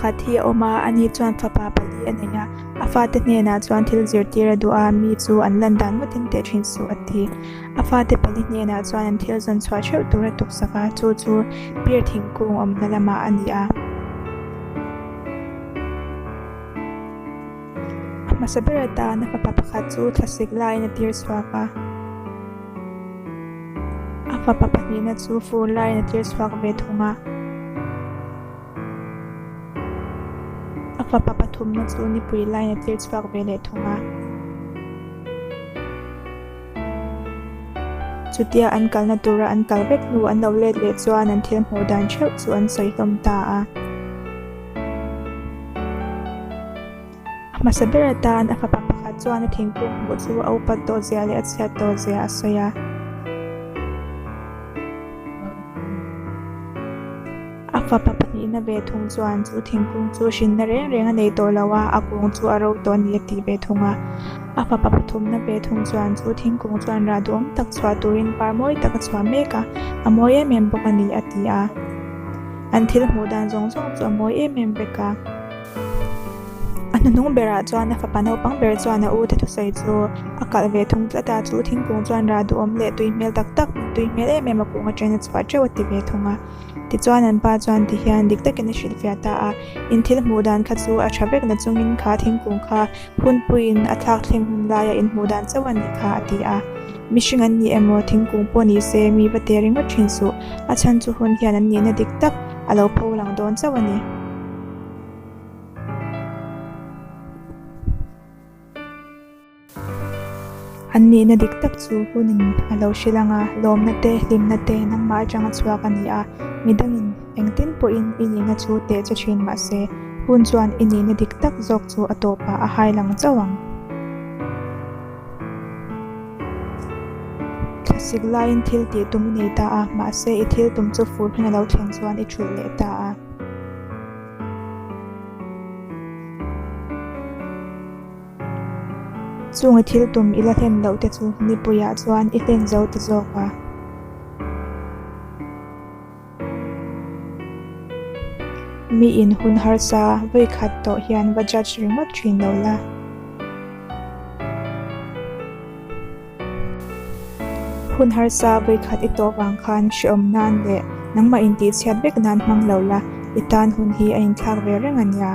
pakhat hi a awm a, ani chuan fapa pali a nei a, a fate hnenah chuan thil zirtir a duh a, mi chu an lan dan ngawtin teh thin suh a ti. A fate pali hnenah chuan an thil zawn chhuah theuh tur a tuksak a, chu chu pir thingkung awmna lamah a ni a. A hmasa ber atan a fapa pakhat chu thlasik laiin a tir chhuak a. A fapa pahnihna chu fur laiin a tir chhuak ve thung a. A fapa pathumna chu nipui laiin a tir chhuak ve leh thung a. Chutia an kalna tura an kal vek hnu an lo let leh chuan an thil hmuh dan theuh chu an sawi hlawm ta a. A hmasa ber atan a fapa pakhat chuan a thingkung hmuh chu a upat tawh zia leh a chhiat tawh zia a sawi a. A fapa pahnihna ve thung chuan chu thingkung chu hrinna reng reng a nei tawh lo a, a kung chu a ro tawh a ni a ti ve thung a. A fapa pathumna ve thung chuan chu thingkung chuan rah duhawm tak chhuah turin par mawi tak a chhuah mek a, a mawi em em bawk a ni a ti a. An thil hmuh dan zawng zawng chu a mawi em em vek a. A hnuhnung berah chuan a fapa naupang ber chuan a ute thusawi chu a kalh ve thung tlat a, chu thingkung chuan rah duhawm leh tui hmel tak tak, tui hmel em em a kung atangin a chhuah teuh a ti ve thung a. Tichuan an pa chuan ti hian dik takin a hrilhfiah ta a, In thil hmuh dan kha chu a tha vek na chungin kha thingkung kha hunpuiin a thlak thleng hun laia in hmuh dan chauh a nih kha a ti a. Mihring an ni emaw thingkung pawh ni se mi va te ringawt thin suh, a chhan chu hun hian an nihna dik tak a lo pho lang dawn chauh a ni. An nihna dik tak chu hunin a lo hrilh ang a, lawmna te, hlimna te nangmah atanga chhuak a ni a, midangin engtin pawhin i nihna chu teh che thin mah se, hun chuan i nihna dik tak zawk chu a tawpah a hai lang chauh ang. Thlasik laiin thil tih tum i nei ta a, mahse i thil tum chu fur hun a lo thlen chuan i thulh leh ta a. Chung i thil tum i la hlen loh te chu nipuiah chuan i hlen zo ta zawk a. Mi in hun harsa vawi khat tawh hian va judge ringawt thin lo la. Hun harsa vawi khat i tawh vang khan hreawm nan leh nangmah intihchhiat vek nan hmang lo la, i tan hun hi a inthlak ve reng a nia.